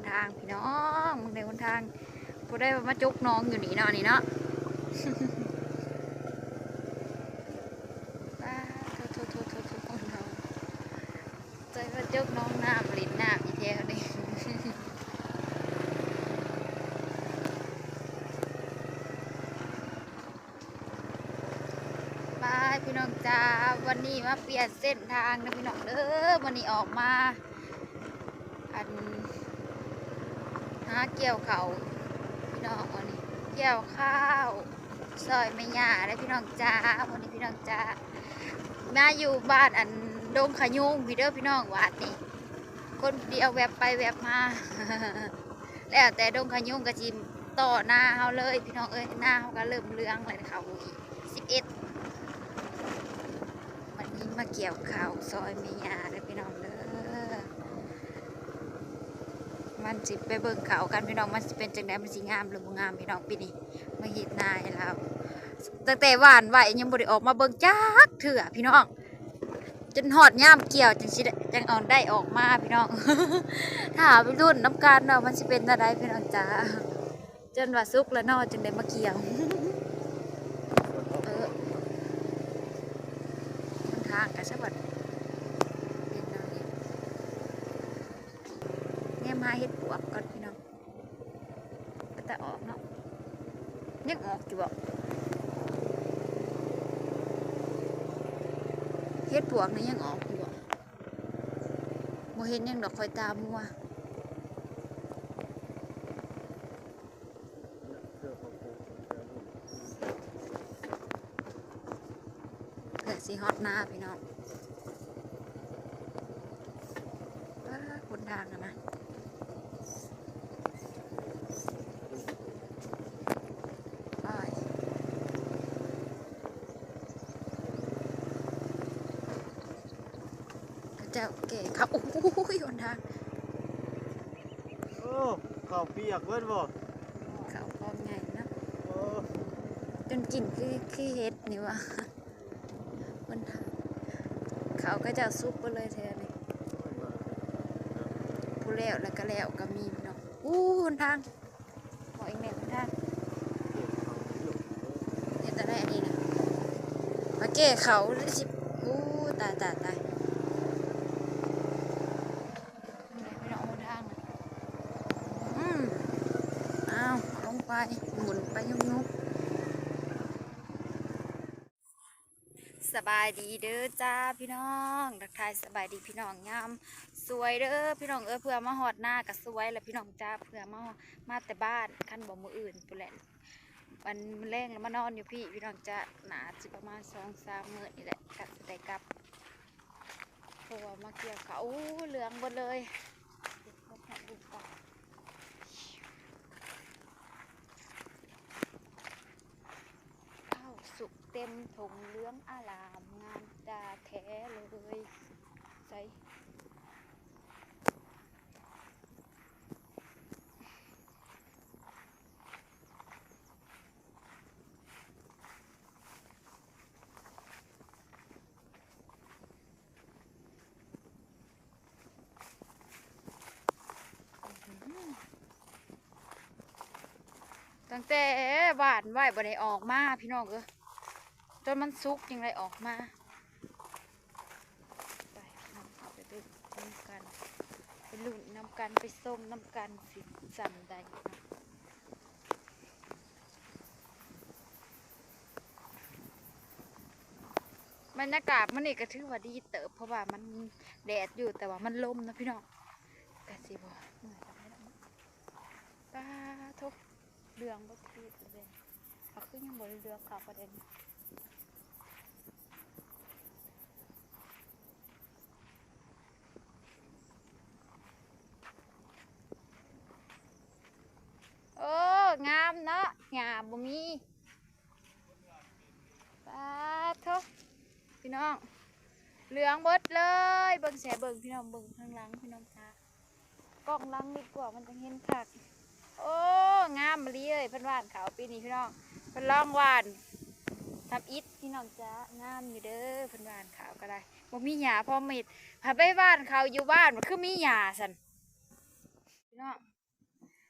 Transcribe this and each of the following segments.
ທາງພີ່ນ້ອງ ເບິ່ງໃນຫົນທາງ ຜູ້ໃດວ່າມາຈົກໜອງຢູ່ນີ້ເນາະ ນີ້ເນາະ ປາດ ໂທ້ໆໆໆ ໃສ່ມາຈົກໜອງນ້ຳ ຫຼິ້ນນ້ຳຢູ່ແຖວນີ້ ບາຍ ພີ່ນ້ອງຈ້າ ວັນນີ້ມາປ່ຽນເສັ້ນທາງເດີພີ່ນ້ອງເດີ ມື້ນີ້ອອກມາ ອັນ ຫາກ່ຽວເຂົ້າ ພີ່ນ້ອງ ອັນນີ້ກ່ຽວເຂົ້າ ຊ່ອຍແມ່ຍ່າເດີພີ່ນ້ອງຈ້າ ມື້ນີ້ພີ່ນ້ອງຈ້າ ມາຢູ່ບ້ານ ອັນ ດົງຂະຍຸງພີ້ເດີພີ່ນ້ອງ ວັດນີ້ ຄົນດຽວແວັບໄປແວັບມາ ແລ້ວແຕ່ດົງຂະຍຸງກໍຊິຕໍ່ນາເຮົາເລີຍພີ່ນ້ອງເອີຍ ນາເຮົາກໍເລີ່ມເຫຼືອງແລ້ວ ເຂົ້າອີກສິບເອັດ ບັດນີ້ມາກ່ຽວເຂົ້າຊ່ອຍແມ່ຍ່າເດີພີ່ນ້ອງເດີ ມັນຊິໄປເບິ່ງເຂົ້າກັນພີ່ນ້ອງ ມັນຊິເປັນຈັ່ງໃດ ມັນຊິງາມຫຼືບໍ່ງາມພີ່ນ້ອງ ປີນີ້ມາເຮັດນາໃຫ້ລາວ ຕັ້ງແຕ່ຫວ່ານໄວ້ຍັງບໍ່ໄດ້ອອກມາເບິ່ງຈັກເທື່ອພີ່ນ້ອງ ຈົນຮອດຍາມກ່ຽວຈັ່ງຊິໄດ້ ຈັ່ງເອົາໄດ້ອອກມາພີ່ນ້ອງ ຖ້າໄປລຸ້ນນຳກັນເນາະ ມັນຊິເປັນແນວໃດພີ່ນ້ອງຈ້າ ຈົນວ່າສຸກແລ້ວເນາະ ຈຶ່ງໄດ້ມາກ່ຽວ ເອີ ຫົນທາງກໍຊະບັດ ເປັນແນວນີ້ ແນມຫາເຫັດປວກກ່ອນພີ່ນ້ອງ ເປັນຕາອອກເນາະ ຍັງອອກຢູ່ບໍ່ ເຫັດປວກນີ້ຍັງອອກຢູ່ບໍ່ ບໍ່ເຫັນຫຍັງດອກ ຂ້ອຍຕາມົວ ເພື່ອຊິຮອດນາພີ່ນ້ອງ ວ້າ ຫົນທາງຫັ້ນນະ ໂອ້ຍ ເຂົາເຈົ້າແກ່ເຂົ້າ ໂອ້ຍ ຫົນທາງ ໂອ້ ເຂົ້າປຽກເບິດບໍ່? ເຂົ້າກອງໃຫຍ່ເນາະ ໂອ້ ຈົນກິນຄື ຄືເຫັດນີ້ຫວາ ມັນ ເຂົ້າເຂົາເຈົ້າສຸກເບິດເລີຍແຖວນີ້ ຜູ້ແລ້ວແລ້ວກໍແລ້ວກໍມີເນາະ ອູ້ ຫົນທາງ ບໍ່ອີກແມ່ນທາງ ເຮັດຈັ່ງໃດອັນນີ້ນະ ມາແກ່ເຂົາຊິ ອູ້ ຕາຍ ຕາຍ ຕາຍ ນີ້ແຫຼະພີ່ນ້ອງຫົນທາງນະ ອືມ ອ້າວ ລົງໄປ ໝູນໄປຍຸກໆ. ສະບາຍດີເດີຈ້າພີ່ນ້ອງ ທັກທາຍສະບາຍດີພີ່ນ້ອງຍາມສວຍເດີພີ່ນ້ອງເອີຍ ເພື່ອມາຮອດນາກໍສວຍແລ້ວພີ່ນ້ອງຈ້າ ເພື່ອມາ ມາແຕ່ບ້ານ ຄັນບໍ່ມື້ອື່ນພຸ້ນແຫຼະ ອັນ ແລງແລ້ວມານອນຢູ່ພີ້ພີ່ນ້ອງຈ້າ ໜ້າຊິປະມານສອງສາມມື້ນີ້ແຫຼະ ກໍຊິໄດ້ກັບ ເພາະວ່າມາກ່ຽວເຂົ້າ ໂອ້ ເຫຼືອງເບິດເລີຍ ເຂົ້າສຸກເຕັມທົ່ງເຫຼືອງອາລາມ ງາມຕາແທ້ເລີຍ ໃສ ຕັ້ງແຕ່ຫວ່ານໄວ້ບໍ່ໄດ້ອອກມາພີ່ນ້ອງເອີຍ ຈົນມັນສຸກຈຶ່ງໄດ້ອອກມາ ໄປພີ່ນ້ອງ ເຮົາໄປເບິ່ງນຳກັນ ໄປລຸ້ນນຳກັນ ໄປຊົມນຳກັນ ຊິສ່ຳໃດເນາະ. ບັນຍາກາດມື້ນີ້ກໍຖືວ່າດີເຕີບ ເພາະວ່າມັນແດດຢູ່ ແຕ່ວ່າມັນລົມເນາະພີ່ນ້ອງ ກະຊິບໍ່ເມື່ອຍປານໃດດອກເນາະ ປາໂທ້ ເຫຼືອງເບິດຄືດເລີຍ ເຮົາຄືຍັງບໍ່ໄດ້ເຫຼືອເຂົ້າປະເດັນ ໂອ້ ງາມເນາະ ຫຍ້າບໍ່ມີ ປາໂທ້ ພີ່ນ້ອງ ເຫຼືອງເບິດເລີຍ ເບິ່ງແຊ ເບິ່ງພີ່ນ້ອງ ເບິ່ງທາງຫຼັງພີ່ນ້ອງຈ້າ ກ້ອງຫຼັງດີກວ່າ ມັນຈັ່ງເຫັນຄັກ ໂອ້ ງາມອີ່ຫຼີເອີຍ ເພິ່ນຫວ່ານເຂົ້າປີນີ້ພີ່ນ້ອງ ເພິ່ນລອງຫວ່ານທຳອິດພີ່ນ້ອງຈ້າ ງາມຢູ່ເດີ ເພິ່ນຫວ່ານເຂົ້າກໍໄດ້ ບໍ່ມີຫຍ້າພໍເມັດ ຖ້າໄປຫວ່ານເຂົ້າຢູ່ບ້ານ ຄືມີຫຍ້າຊັ້ນ ພີ່ນ້ອງ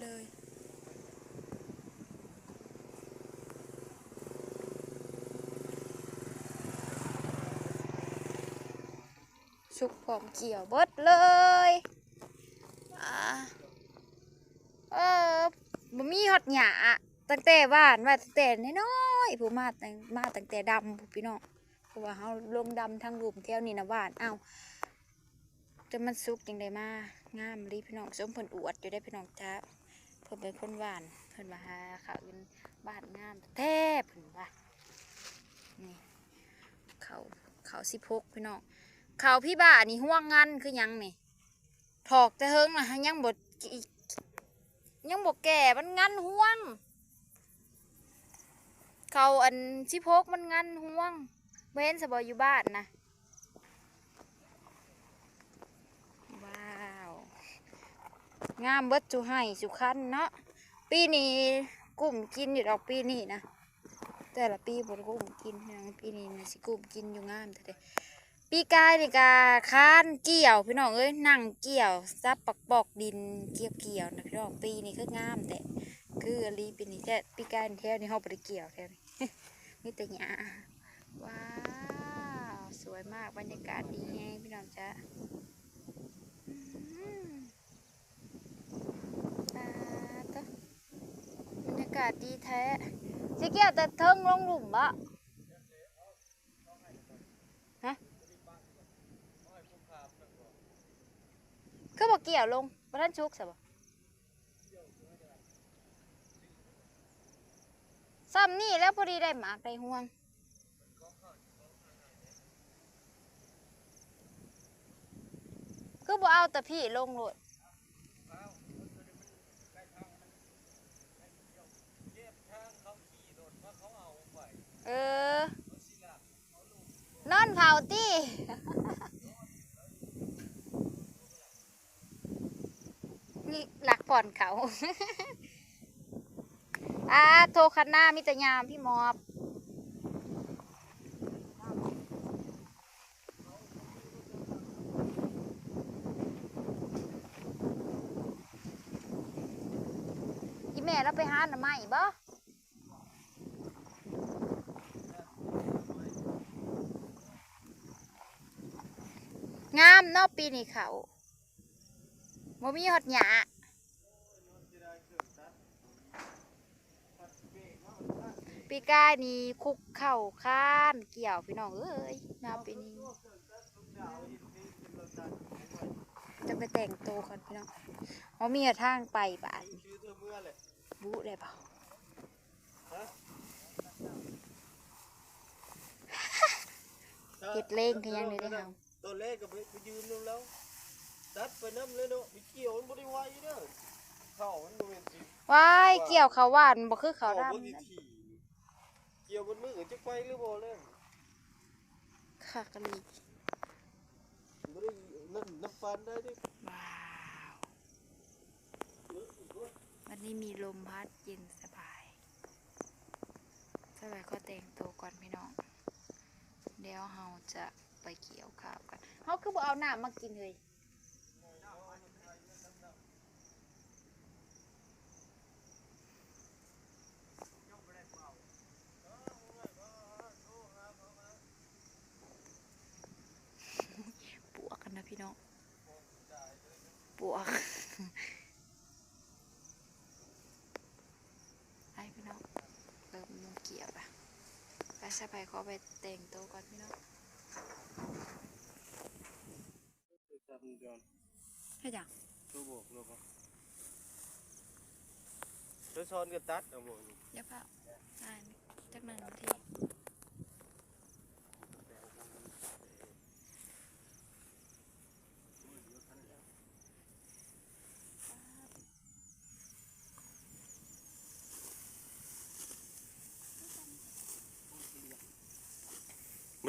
ເລີຍ. ສຸກພ້ອມກ່ຽວເບິດເລີຍ. ອາ ເອີ ບໍ່ມີຮອດຫຍ້າ ຕັ້ງແຕ່ຫວ່ານໄວ້ ຕັ້ງແຕ່ນ້ອຍໆ ພຸ້ນ ມາຕັ້ງ ມາຕັ້ງແຕ່ດຳພຸ້ນ ພີ່ນ້ອງ. ເພາະວ່າເຮົາລົງດຳທາງລຸ່ມແຖວນີ້ນະ ຫວ່ານເອົາ ແຕ່ມັນສຸກຈັ່ງໄດ້ມາ. ງາມອີ່ຫຼີ ພີ່ນ້ອງ. ຊົມເພິ່ນອວດຢູ່ເດ້ ພີ່ນ້ອງຈ້າ. ເພິ່ນເປັນຄົນຫວ່ານ ເພິ່ນວ່າຫາເຂົ້າຢູ່ບ້ານງາມແທ້ ເພິ່ນວ່າ. ນີ້ ເຂົ້າ ເຂົ້າສິບຫົກ ພີ່ນ້ອງ. ເຂົ້າພີ້ບ້ານີ້ ຮວງງັນຄືຫຍັງນີ້? ຖອກແຕ່ເຫິງລະ ຍັງບໍ່ ຍັງບໍ່ແກ່ ມັນງັນຮວງ. ເຂົ້າອັນສິບຫົກ ມັນງັນຮວງ. ບໍ່ເຫັນຊະບໍ່ ຢູ່ບ້ານນະ? ວ້າວ ງາມເບິດສູ່ໄຮ່ສູ່ຄັນເນາະ. ປີນີ້ກຸ້ມກິນຢູ່ດອກ ປີນີ້ນະ. ແຕ່ລະປີບໍ່ໄດ້ກຸ້ມກິນ ປີນີ້ນະຊິກຸ້ມກິນຢູ່ ງາມແທ້ເດ. ປີກາຍນີ້ກະຄານກ່ຽວ ພີ່ນ້ອງເອີຍ ນັ່ງກ່ຽວ ສັບປະປອກດິນ ກ່ຽວໆນະ ພີ່ນ້ອງ. ປີນີ້ຄືງາມແທ້ ຄືອີ່ຫຼີປີນີ້ແທ້. ປີກາຍແຖວນີ້ເຮົາບໍ່ໄດ້ກ່ຽວ ແຖວນີ້ມີແຕ່ຫຍ້າ. ວ້າວ ສວຍມາກ ບັນຍາກາດດີແຮງ ພີ່ນ້ອງຈ້າ. ອືມ ປາດໂທ້ ບັນຍາກາດດີແທ້. ຊິກ່ຽວແຕ່ເທິງລົງລຸ່ມບໍ? ຮະ ຄືບໍ່ກ່ຽວລົງ ບໍ່ທັນສຸກຊະບໍ? ຊ່ຳນີ້ແລ້ວ ພໍດີໄດ້ໝາກໄດ້ຮວງ. ຄືບໍ່ເອົາແຕ່ພີ້ລົງໂລດ? ເອີ ນອນເຝົ້າຕິ? ນີ້ລັກປ່ອນເຂົາ. ອາໂທ້ ຄັນນາມີແຕ່ຫຍ້າ ພີ່ມອບ. ອີ່ແມ່ລາວໄປຫາໜໍ່ໄມ້ບໍ? ງາມເນາະ ປີນີ້ເຂົ້າ ບໍ່ມີຮອດຫຍ້າ. ປີກາຍນີ້ຄຸກເຂົ້າຄານກ່ຽວ ພີ່ນ້ອງເອີຍ ມາປີນີ້. ຈະໄປແຕ່ງໂຕກ່ອນ ພີ່ນ້ອງ ບໍ່ມີທາງໄປບາດນີ້. ບຸໄດ້ບໍ່? ຮະ? ເຮັດເລງຄືຫຍັງນີ້ເດ້ເຮົາ. ຕອນແລກກໍໄປ ໄປຢືມນຳລາວ ຕັດໄປນຳເລີຍເນາະ. ໄປກ່ຽວມັນບໍ່ໄດ້ໄວເດີ ເຂົ້າມັນບໍ່ແມ່ນຊິ ວ້າຍ ກ່ຽວເຂົ້າຫວ່ານບໍ່ຄືເຂົ້າດຳ. ເຂົ້າບໍ່ໄດ້ຖີ່ ກ່ຽວເບິດມື້ກໍຈັກໄປຫຼືບໍ່ແລ້ວ. ຄັກອີ່ຫຼີ ບໍ່ໄດ້ນັ້ນນຳປານໃດເດ້. ວ້າວ ວັນນີ້ມີລົມພັດເຢັນສະບາຍ. ສະບາຍ ຂໍແຕ່ງໂຕກ່ອນ ພີ່ນ້ອງ ດຽວເຮົາຈະໄປກ່ຽວຂ້າວກັນ. ເຮົາຄືບໍ່ເອົານ້ຳມາກິນເຮີ້ຍ? ປວກກັນນະ ພີ່ນ້ອງ ປວກ. ໄປ ພີ່ນ້ອງ ເລີ່ມເກັບລະ. ໄປ ສະບາຍ ຂໍໄປແຕ່ງໂຕກ່ອນ ພີ່ນ້ອງ. ເຮັດຫຍັງ? ໂທບອກລາວບໍ່? ໂທສອນກໍຕັດເອົາບໍ່ນີ້? ຢ່າຟ້າວ ອ່ານຈັກໜຶ່ງນາທີ.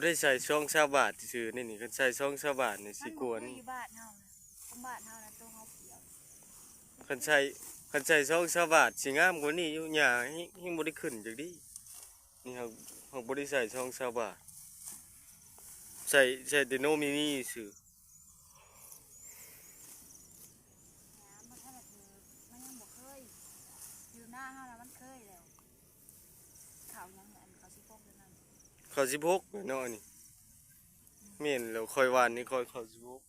ບໍ່ໄດ້ໃສ່ສອງສາມບາດຊື່ໆ ນີ້ ນີ້ ຄັນໃສ່ສອງສາມບາດນີ້ ມັນບໍ່ຄືຢູ່ບ້ານເຮົານະ ຂອງບ້ານເຮົານະ ໂຕເຮົາຂຽວ ຄັນໃສ່ ຄັນໃສ່ສອງສາມບາດຊິງາມກວ່ານີ້ຢູ່ ຫຍ້າແຮງ ແຮງບໍ່ໄດ້ຂຶ້ນຈັກດີ້. ນີ້ເຮົາ ເຮົາບໍ່ໄດ້ໃສ່ສອງສາມບາດ ໃສ່ ໃສ່ແຕ່ໂນມີມີຊື່. ມັນຍັງບໍ່ເຄີຍ ຢູ່ນາເຮົານະມັນເຄີຍແລ້ວ ເຂົ້າຫຍັງແຫຼະ ເຂົ້າສິບຫົກເດ້ນັ້ນ ເຂົ້າສິບຫົກເນາະ ອັນນີ້ ແມ່ນແລ້ວ ຂ້ອຍຫວ່ານນີ້ ຂ້ອຍເຂົ້າສິບຫົກ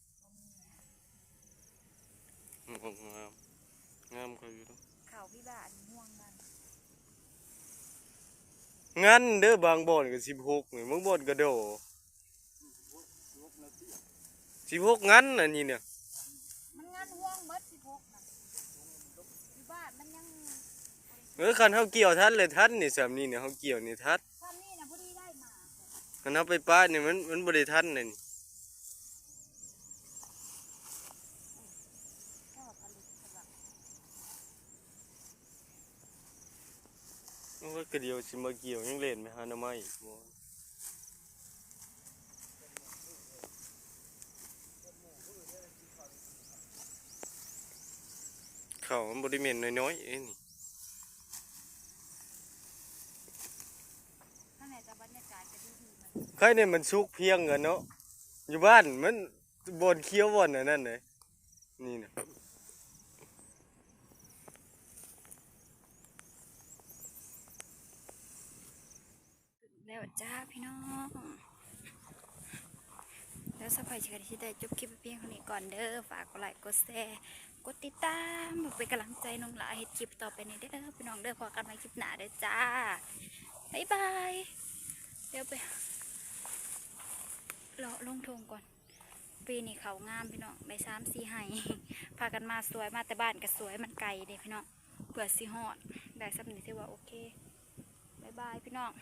ງາມ ງາມ ງາມ ຂ້ອຍຢູ່ເນາະ ເຂົ້າພີ່ບ້ານຫ່ວງມັນ ງັນເດີ ບາງບ່ອນກໍສິບຫົກ ບາງບ່ອນກໍດໍ ສິບຫົກງັນ ອັນນີ້ນະ ມັນງັນຮ່ວງເບິດສິບຫົກນະ ຢູ່ບ້ານມັນຍັງ ເອີ ຄັນເຮົາກ່ຽວທັນແລ້ວທັນນີ້ ສ່ຳນີ້ນະ ເຮົາກ່ຽວນີ້ທັນ ສ່ຳນີ້ນະພໍດີໄດ້ມາ ຄັນເຮົາໄປປະນີ້ ມັນ ມັນບໍ່ໄດ້ທັນເດ້ນີ້. ໂອ້ຍ ກະດຽວຊິມາກ່ຽວ ຍັງແລ່ນໄປຫາໜໍ່ໄມ້ອີກບໍ່? ເຂົ້າມັນບໍ່ໄດ້ແມ່ນນ້ອຍໆເດ້ນີ້ ໄຄແນ່ມັນສຸກພຽງກັນເນາະ ຢູ່ບ້ານມັນ ບ່ອນຂຽວບ່ອນອັນນັ້ນເດ້ ນີ້ນະ ແລ້ວຈ້າພີ່ນ້ອງ ແລ້ວສະພາຍຊິໄດ້ຈົບຄລິບພຽງເທົ່ານີ້ກ່ອນເດີ ຝາກກົດໄລກົດແຊ ກົດຕິດຕາມ ເພື່ອເປັນກຳລັງໃຈນ້ອງຫຼ້າເຮັດຄລິບຕໍ່ໄປນີ້ເດີພີ່ນ້ອງເດີ ພໍ້ກັນໃໝ່ຄລິບໜ້າເດີຈ້າ ບາຍບາຍ ດຽວໄປເລາະລົງທົ່ງກ່ອນ. ປີນີ້ເຂົ້າງາມພີ່ນ້ອງ ໄດ້ສາມສີ່ໄຮ່ ພາກັນມາສວຍ ມາແຕ່ບ້ານກໍສວຍ ມັນໄກເດ້ພີ່ນ້ອງ ເພື່ອຊິຮອດ ໄດ້ສ່ຳນີ້ຖືວ່າໂອເຄ ບາຍບາຍພີ່ນ້ອງ.